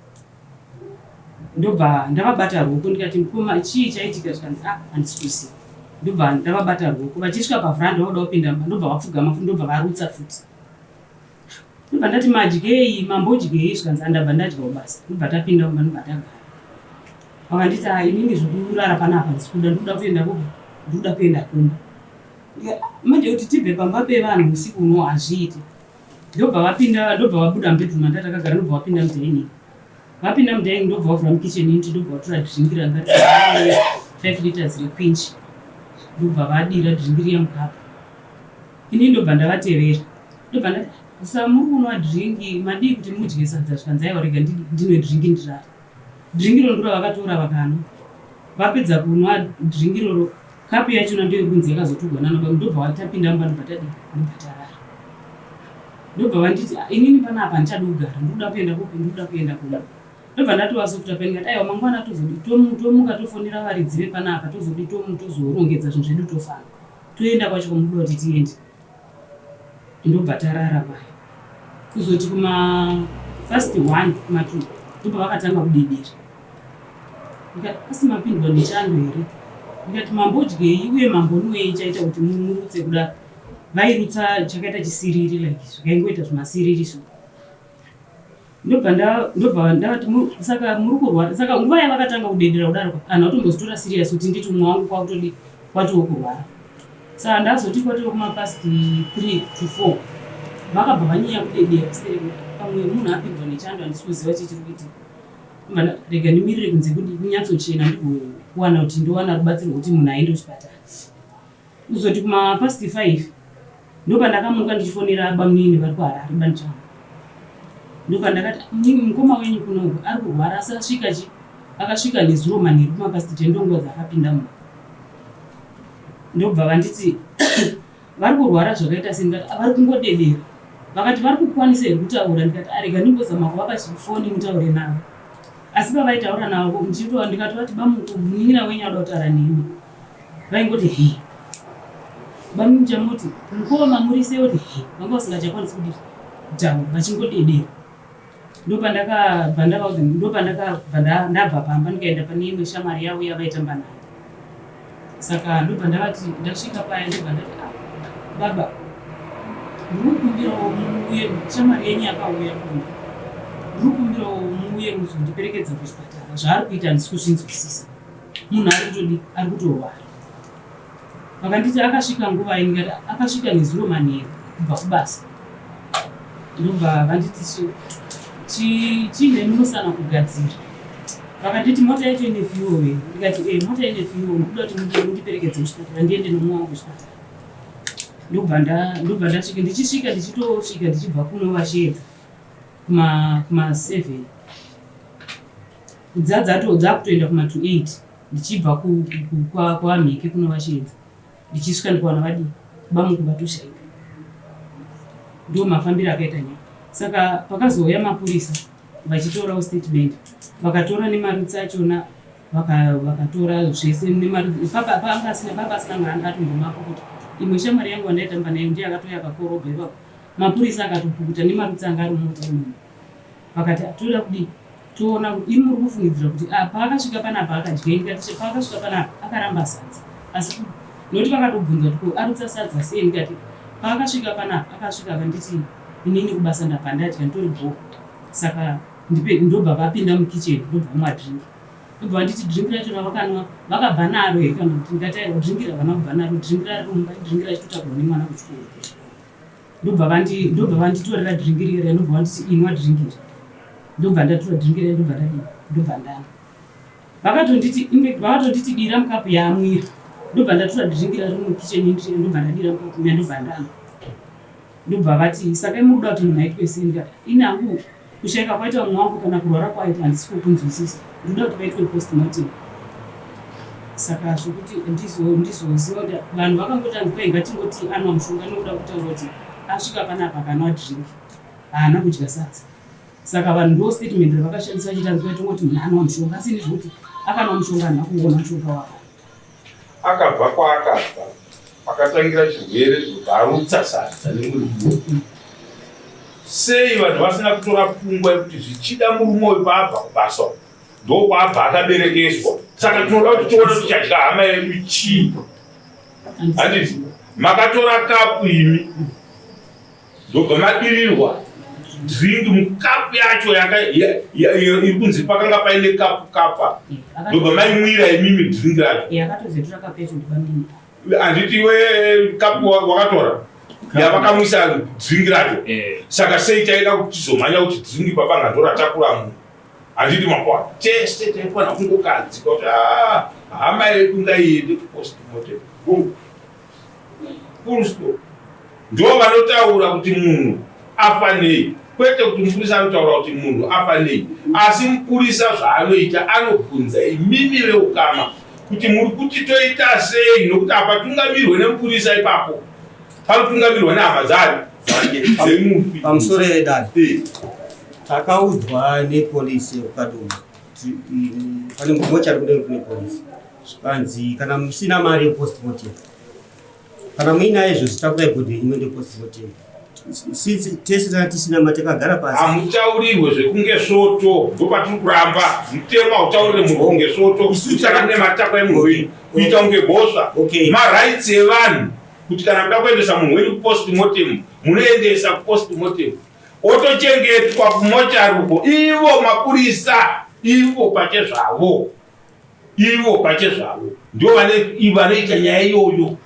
ndobva ndavabata ruoko ndikati mukoma chii chaitika zvikanzi ah handisi kuziva ndobva ndavabata ruoko vachisvika pavhuranda vakuda kupinda mumba ndobva vapfugama futi ndobva varutsa futi ndobva ndati madyei mambodyei zvikanzi andabva ndadya kubasa ndobva tapinda mumba ndobva tagara vakanditi ah inini zvekurara panapa handisi kuda ndikuda kuenda kupi ndikuda kuenda kumba manje kuti tibve pamba pevanhu usiku uno hazviiti ndobva vapinda ndobva vabuda mubedroom mandatakagara ndobva vapinda mudining vapinda mudining ndobva vavhura mukitchen inti ndobva vatora drink ranga 5 liters requinch ndobva vadira drink riya mukapu ini ndobva ndavatevera ndobva ndati Sa muri kunwa dringi madii kuti mudye sadza zvikanzi aiwa rega ndinwe dringi ndirare. Dringi iro ndiro vakatora vakanwa. Vapedza kunwa dringi iroro kapu yachona ndiyo iri kunzi yakazotogwa nana baba ndobva tapinda mumba ndobva tadii ndobva tarara. Ndobva vanditi ah, inini panapa handichadi kugara ndikuda kuenda kupi ndikuda kuenda kumba. Ndobva ndatovasofuta peni ndikati aiwa mangwana tozodii tomuka tofonera varidzi vepanapa tozodii tozorongedza zvinhu zvedu tofamba toenda kwacho kwamukuda kuti tiende. Ndobva tarara paya. Kuzoti kuma past one kuma two ndobva vakatanga kudedera. Ndikati asi mapindwa nechando here? Ndikati mambodyei uye mambonwei chaita kuti murutse kudaro? Vairutsa chakaita chisiriri like zvikaingoita zvimasiriri so. Ndobva nda ndobva ndavati saka muri kurwara saka nguva yavakatanga kudedera kudaro anhu atombozvitora serious kuti nditi umwe wangu kwakutodi kwatiwo kurwara. Saka ndazoti kwatove kuma past 3 to 4 vakabva vanyanya kudedera stereki pamwe munhu apindwa nechando handisi kuziva chii chiri kuitika. Ndobva rega ndimirire kunze kunyatsochena ndigowana kuti ndowana rubatsiro rwekuti munhu aende kuchipatara. Kuzoti kuma past 5 ndopandakamuka ndichifonera bamunini vari kuHarare baNjama. Ndopandakati mukoma wenyu kuno uku ari kurwara asi asvika chi akasvika nezuro manheru kuma past 10 ndonguva dzaakapinda mumba. Ndobva vanditi vari kurwara zvakaita sei ndikati vari kungodedera. Vakati vari kukwanisa here kutaura ndikati arega ndimbozama kuvapa chifoni mutaure navo. Asi pavaitaura navo ndichitova ndikatovati bamuku munin'ina wenyu anoda kutaura nemi. Vaingoti hii. Bamunini chamoti mukoma muri sei oti hii. Vanga vasingachakwanisi kudii kutaura vachingodedera. Ndopandakabva ndavaudza ndopandakabva ndabva pamba ndikaenda pane imwe shamwari yavo yavaitamba nayo. Saka ndobva ndavati ndasvika paya ndobva ndati ah baba ndiri kukumbirawo muuye shamwari yenyu yakauya kuno ndiri kukumbirawo muuye muzondiperekedza kuchipatara zvaari kuita handisi kuzvinzwisisa. Munhu ari kutodii ari kutorwara. Vakanditi akasvika nguvai ndikati akasvika nezuro manheru kubva kubasa. Ndobva vanditi chiine munosana kugadzira. Vakanditi mota yacho ine fuel here ndikati eh mota ine fuel ndikuda kuti mundiperekedze kuchipatara ndiende nomwe wangu kuchipatara. Ndobva ndobva ndasvika ndichisvika ndichitosvika ndichibva kunovasheedza kuma kuma 7 Kudza dzakutoenda kuma to 8 ndichibva kwaMhike kunovasheedza ndichisvika ndikawana vadii bamuku vatoshaika. Ndiwo mafambiro akaita nyaya. Saka pakazouya mapurisa vachitorawo statement vakatora nemarutsi achona vakatora zvese nemarutsi panga asina panga asina mwana atombomapukuta. Imwe shamwari yangu wandaitamba nayo ndiye akatouya akakorobha ipapo. Mapurisa akatopukuta nemarutsi anga ari mumota imomo. Vakati toda kudii toona imi muri kufungidzira kuti ah, paakasvika panapa akadyei ndikati paakasvika panapa akaramba sadza asi nokuti vakatobvunza kuti ko arutsa sadza sei ndikati paakasvika panapa akasvika akanditi inini kubasa ndabva ndadya nditori bho saka ndipe ndobva vapinda mukitchen ndobva vamwa drink ndobva vanditi drink racho ravakanwa vakabva naro here kana kuti ndikati aiwa drink ravana kubva naro drink rari mumba drink rachitotakurwa nemwana kuchikoro Ndobva vandi ndobva vanditorera drink riya riya ndobva vanditi inwa drink iri. Ndobva ndatora drink riya ndobva ndadii ndobva ndanwa. Vakatonditi infact vakatonditi dira mukapu yaamwira. Ndobva ndatora drink rari mukitchen ndiri ndobva ndadira mukapu muya ndobva ndanwa. Ndobva vati saka imi muri kuda kuti munhu aitwe sei ndikati ini hangu Kushaika kwaita mumwe wangu kana kurwara kwaita handisi kukunzwisisa. Ndinoda kuti paitwe postmortem. Saka zvokuti ndizoziva kuti vanhu vakangoti anzi kwai ngatingoti anwa mushonga nekuda kutaura kuti asvika panapa akanwa drink haana kudya sadza. Saka vanhu ndo statement ravakashandisa vachiti anzi kwai tongoti munhu anwa mushonga asi ndezvekuti akanwa mushonga haana kuona mushonga wako. Akabva kwaakabva pakatangira chirwere ndobva arutsa sadza nemuriwo. Sei vanhu vasina kutora pfungwa yekuti zvichida murume uyu paabva kubasa uku ndokwaabva akaberekeswa saka tinoda kuti tione kuti chadya hama yedu chii handiti makatora kapu imi ndobva madirirwa drink mukapu yacho iri kunzi pakanga paine kapu kapa ndobva maimwira imimi drink racho handiti iwe kapu wakatora yavakamwisa drink racho eh. saka sei taida kuti tizomhanya kuti drink baba ngandoratakura munhu handiti makuwa tese taifana kungokadzika kuti ah, hama yedu ngaiende kupostmortem Full stop. Ndo vanotaura kuti munhu Afa nei? Kwete kuti mupurisa anotaura kuti munhu afa nei, asi mupurisa zvaanoita anobvunza imimi veukama kuti muri kuti toita sei, nokuti hapatungamirwe nemupurisa ipapo, panotungamirwa nehama dzani dzemufi. Pamusoro yedare, takaudzwa nepolisi yekuKadoma kuti pane mochari kunenge kune polisi, zvikanzi kana musina mari yepostmortem, kana muinayo izvozvi takurai bhodhi yenyu muende postmortem. Tese tanga tisina mari, takagara pasi. Hamutaurirwe zvekunge svoto, ndopatiri kuramba. Mutemo hautaurire munhu kunge svoto, saka mune matakwa emunhu wenyu kuita kunge mhosva. Marights evanhu kuti kana kuda kuendesa munhu wenyu kupostmortem, munoendesa kupostmortem, otochengetwa kumochari uko. Ivo mapurisa ivo pachezvavo, ivo pachezvavo ndivo vanoita nyaya iyoyo.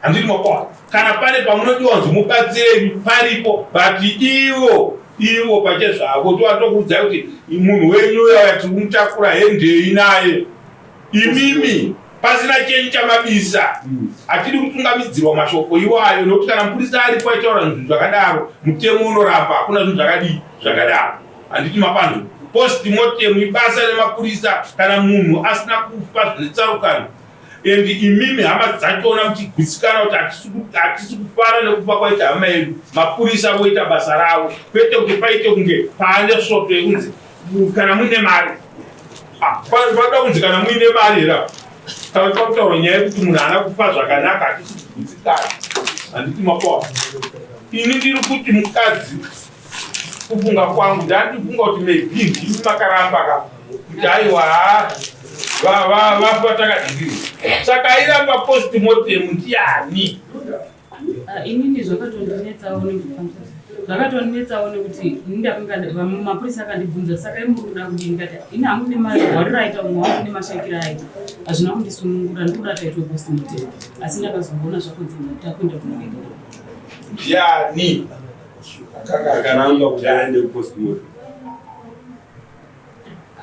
Handiti makoa? Kana pane pamunodiwa kunzi mubatsirei paripo, but ivo pachezvavo tovatokuudzai kuti munhu wenyu uya tiri kumutakura, hendei naye imimi pasina chenyu chamabisa. Hatidi kutungamidzirwa mashoko iwayo, nokuti kana mupurisa aripo aitaura zvinhu zvakadaro, mutemo unoramba. Hakuna zvinhu zvakadii zvakadaro, handiti mapanzo? Postmortem ibasa remapurisa kana munhu asina kufa zvine tsarukano, and imimi hama dzachona muchigutsikana kuti hatisi kufara nekufa kwaita hama yedu, mapurisa voita basa ravo, kwete kuti paite kunge paane svoto yekunzi kana muine mari. Panoda kunzi kana muine mari here apa? Kana pakutaura nyaya yekuti munhu haana kufa zvakanaka, hatisi kugutsikana, handiti makoa? Ini ndiri kuti mukadzi, kufunga kwangu ndandifunga kuti maybe ndimi makaramba ka kuti aiwa, vafa takadiriwa, saka airamba postmortem ndiani? Ah, inini zvakatondinetsawo nekuti ini ndakanga mapurisa akandibvunza, saka imuri kuda kudii? Ndikati ini hangu nemarwariro aita umwe wangu nemashakiro aita hazvina kundisunungura, ndikuda taitwe postmortem, asi ndakazongoona zvakodzera takuenda kunoregera. Ndiani akaramba kuti aende kupostmortem?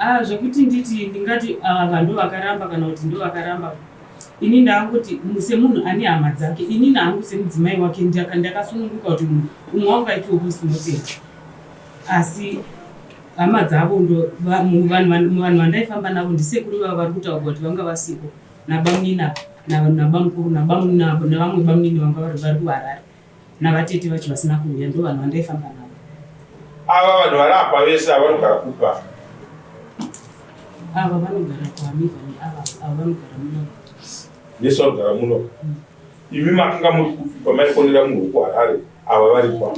Ah, zvekuti nditi ndingati ava ndo vakaramba kana kuti ndo vakaramba, ini ndangoti semunhu ane hama dzake, inini hangu semudzimai wake ndakasununguka kuti munhu umwe wangu aitiwo postmortem, asi hama dzavo ndo muvanhu vandaifamba navo ndisekuru vavo vari kutaurwa kuti vanga vasipo, nabamunini nabamukuru navamwe bamunini vanga vari kuHarare, navatete vacho vasina kuuya, ndo vanhu vandaifamba navo. Ava vanhu vari apa vese ava vanogara kupa? Ava vanogara kuAmivani, ava vanogara muno. Vese vanogara muno. Imi makanga muri kupi pamaifonera munhu wekuHarare ava vari pa?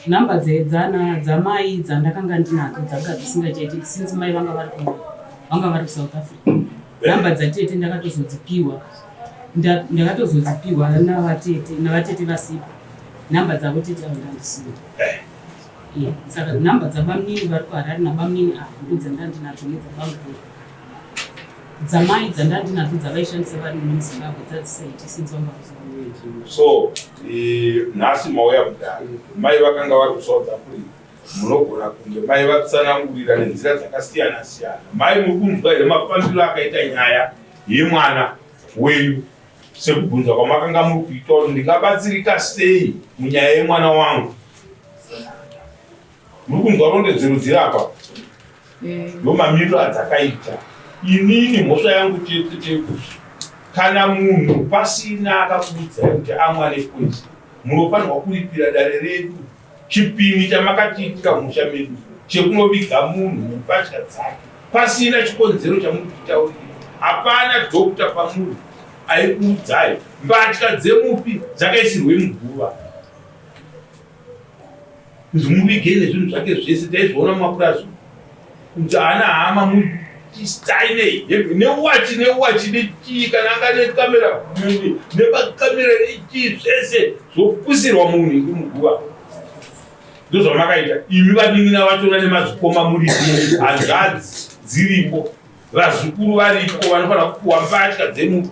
Nhamba dzana dzamai dzandakanga ndinadzo dzanga dzisingachaiti since mai vanga vari kuSouth Africa. Nhamba dzatete ndakatozodzipiwa navatete vasipo. Nhamba dzavo tete avo ndandisina. Yeah, saka nhamba dzabamunini vari kuHarare nabamunini ava ndo dzandandinadzo, nedzabamukuru. Dzamai dzandandinadzo dzavaishandisa vari muno muZimbabwe dzadzisaiti since vanga vari. So nhasi mauya kudare, mai vakanga vari kuSouth Africa. Munogona kunge mai vatsanangurira nenzira dzakasiyana siyana. Mai, muri kunzwa here mafambiro akaita nyaya yemwana wenyu, sekubvunza kwamakanga muri kuita kuti ndingabatsirika sei munyaya yemwana wangu? Muri kunzwa rondedzero dziri apa? Ndo mamiriro adzakaita. Inini mhosva yangu chete chekuti kana munhu pasina akakuudzai kuti amwa nepoison, munofanirwa kuripira dare redu chipini chamakatiitira musha medu chekunoviga munhu mumbatya dzake pasina chikonzero chamuri kutaurira. Hapana doctor pamuri aikuudzai mbatya dzemufi dzakaisirwe muguva kunzi muvigei nezvinhu zvake zvese. Taizviona mumapurazi kuti haana hama, muchisainei newachi newachi nechii, kana anga nekamera nepakamera nechii, zvese zvopusirwa munhu iri muguva. Ndozvamakaita imi vanin'ina vachona nemazvikoma muripo, hanzvadzi dziripo, vazukuru varipo, vanofanira kupuwa mbatya dzemufi.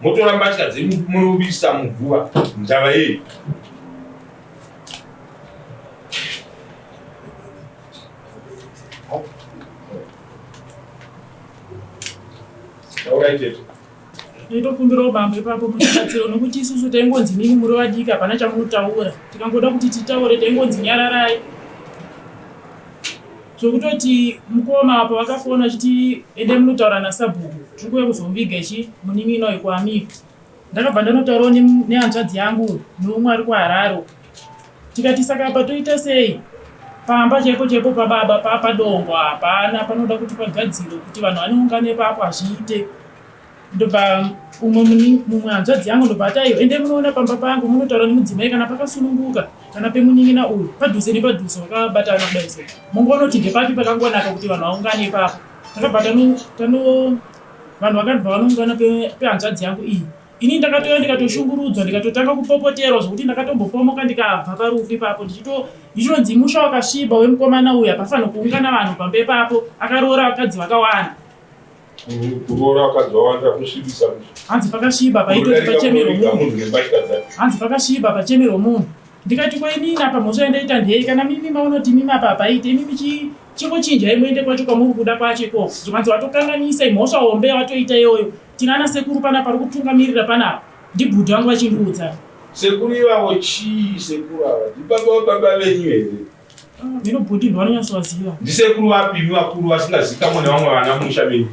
Motora mbatya dzemufi munovisa muguva, ndava yei? Taurai tete. Ndinotokumbirawo bambo ipapo mutibatsiro nokuti isusu taingonzi mimi muri vadiki hapana chamunotaura. Tikangoda kuti titaure taingonzi nyararai. Zvokutoti mukoma apo vakafona vachiti endai munotaura nasabhuku tiri kuuya kuzomuviga ichi munin'ina uyu kuAmifi. Ndakabva ndanotaurawo nehanzvadzi yangu neumwe ari kuHarare uko. Tikati saka apa toita sei? Pamba chaipo chaipo pababa papadongo hapana panoda kuti pagadzirwe kuti vanhu vanoungana ipapo hazviite. Ndobva umwe mumwe hanzvadzi yangu ndobva ati aiwa endai munoona pamba pangu munotaura nemudzimai kana pakasununguka kana pemunin'ina uyu padhuze nepadhuze vakabatana kudai so mongoona kuti ndepapi pakangonaka kuti vanhu vaungane ipapo. Takabva tano tano vanhu vakabva vanoungana pehanzvadzi yangu iyi. Ini ndakatouya ndikatoshungurudzwa ndikatotanga kupopoterwa zvekuti ndakatombopomoka ndikabva parufu ipapo ndichito ndichitonzi musha wakasviba wemukomana uyu hapafanirwi kuungana vanhu pamba ipapo akaroora vakadzi vakawanda. Kuroora vakadzi vakawanda kusvibisa musha. Hanzi pakasviba paitoti pachemerwe munhu. Nembatya dzacho. Hanzi pakasviba pachemerwe munhu. Ndikati ko inini apa mhosva yandaita ndeyei kana mimi maona kuti mimi apa hapaite imimi chingochinjai muende kwacho kwamuri kuda kwacho ikoko. Zvikanzi watokanganisa imhosva hombe yawatoita iyoyo. Tina ana sekuru panapa ari kutungamirira panapa ndibhudhi vangu vachindiudza. Sekuru ivavo chii sekuru ava ndibaba vababa venyu here? Mino bhudhi ndovanonyatsovaziva. Ndisekuru vapi imi vakuru vasingazikamwe nevamwe vana mumusha menyu?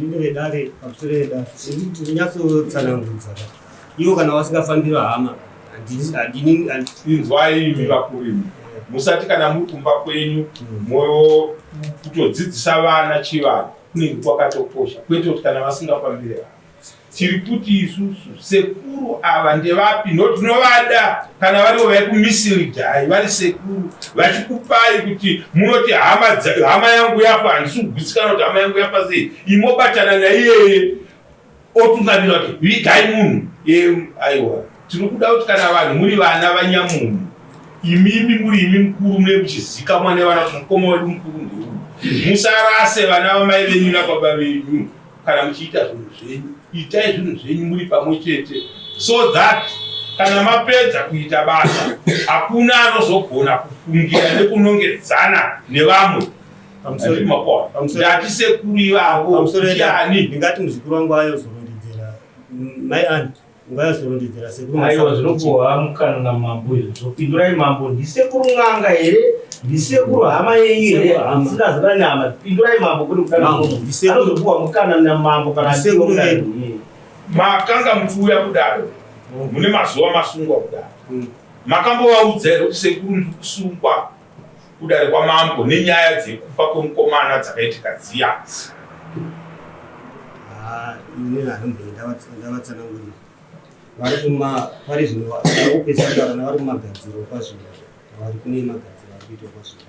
Inini vedare pamusoro vedare ini ndinonyatsotsanangudza ivo kana vasingafambira hama handini Inzwai imi vakuru imi musati kana muri kumba kwenyu moyo kutodzidzisa vana chivanhu kunenge kwakatokosha kwete kuti kana vasingafambire hama. Tiri kuti isusu sekuru ava ndevapi no tinovada kana varivo vaikumisleadai vari sekuru vachikupai kuti munoti hama, hama yangu yafa handisi kugutsikana kuti hama yangu yafa sei imobatana naiyeye otungamira kuti vigai munhu aiwa tiri kuda kuti kana vanhu muri vana vanyamunhu imimi muri imi mukuru mune muchizikamwa nevana kuti mukoma wedu mukuru ndeuyu musarase vana vamai venyu nababa venyu kana muchiita zvinhu zvenyu itai zvinhu zvenyu muri pamwe chete so that kana mapedza kuita basa hakuna anozogona kufungira nekunongedzana nevamwe ndati sekuru ivavo ndiani ndingati muzukuru wangu ayozorondedzera mai ani Ungayazorondedzera sekuru Aiwa zvinopuhwa mukana namambo izvo zvopindurai mambo ndisekuru n'anga here ndisekuru hama yenyu here musingazivani nehama pindurai mambo kwete kudana munhu anozopuhwa mukana namambo kana Ndisekuru vedu. Makanga muchiuya kudare mune mazuva masungwa kudare makambovaudza here kuti sekuru ndiri kusungwa kudare kwamambo nenyaya dzekufa kwemukomana dzakaitika dziya? Haa ini handimbenge ndavatsanangurira vari kuma pari zvino vari kupedzisa kutaura kana vari kumagadziro kwazvino vari kune magadziro ari kuitwa kwazvino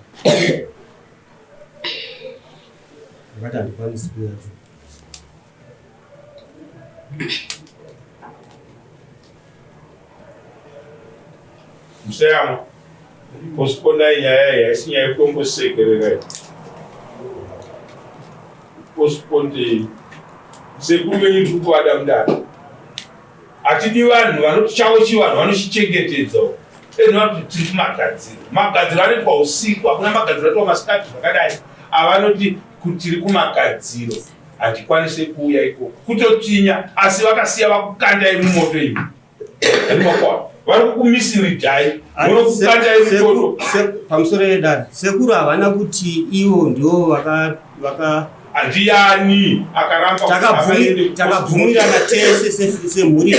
ndakati handikwanisi kuuya Museyamwa, postponai nyaya iyi, haisi nyaya yekutombosekerera iyi. Postpondei. Sekuru venyu tiri kuvada mudare. Hatidi vanhu vanoti chavo chivanhu vanochichengetedza. Eno tiri kumagadziro. Magadziro anoitwa usiku, hakuna magadziro anoitwa masikati zvakadai. Avanoti tiri kumagadziro. Handikwanise kuuya ikoko kutotsvinya asi vakasiya vakukandai mumoto imi Makwa vari kukumisiridhai vonokukandai mumoto pamusoro yedare sekuru havana kuti ivo ndivo vaka vaka handiyani akaramba takabvumirana tese semhuri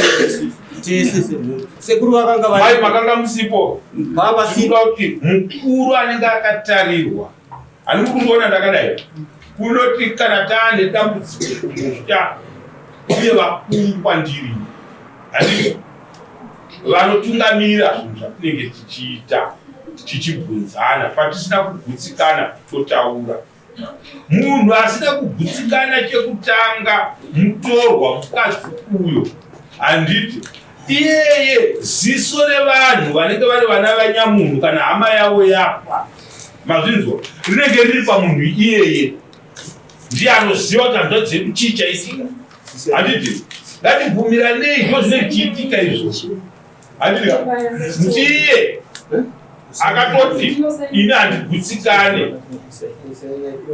tese semhuri sekuru vakanga mai makanga musipo vavasipo kuti mukuru anenge akatarirwa Ani mukundiona ndakadai kunoti kana taane dambudziko kumusha uye vakuru kwandiri handiti vanotungamira zvinhu zvatinenge tichiita tichibvunzana patisina kugutsikana totaura munhu asina kugutsikana chekutanga mutorwa mukadzi uyo handiti iyeye ziso revanhu vanenge vari vana vanyamunhu kana hama yavo yafa mazvinzwa rinenge riri pamunhu iyeye ndiye anoziva kuti hanzvadzi dzedu chii chaitika handiti ngatibvumiranei ndo zvinenge zvichiitika izvo handiti ndiye Akatoti ini handigutsikane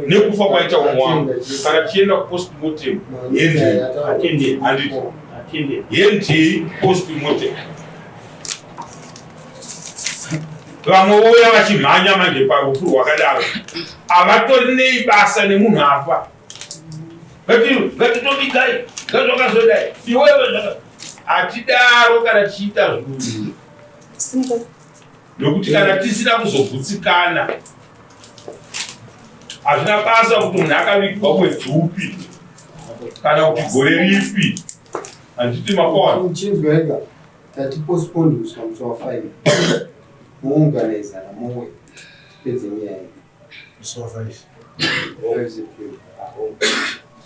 nekufa kwaita umwe wangu, kana tichienda kupostmortem hendei, handiti hendei postmortem. Vamwe vouya vachimhanya manje parufu rwakadaro, havatori nei basa nemunhu afa. Ngatitobigai ngazvakazodai iwewe, hatidaro kana tichiita zvinhu, nokuti kana tisina kuzogutsikana hazvina basa kuti munhu akavigwa mwedzi upi kana kuti gore ripi, handiti makona? Chinzwa ega, tati postpone kusvika musi wa5, mounganizana mowe pedze nyaya iyi. Musi wa5. 5 September.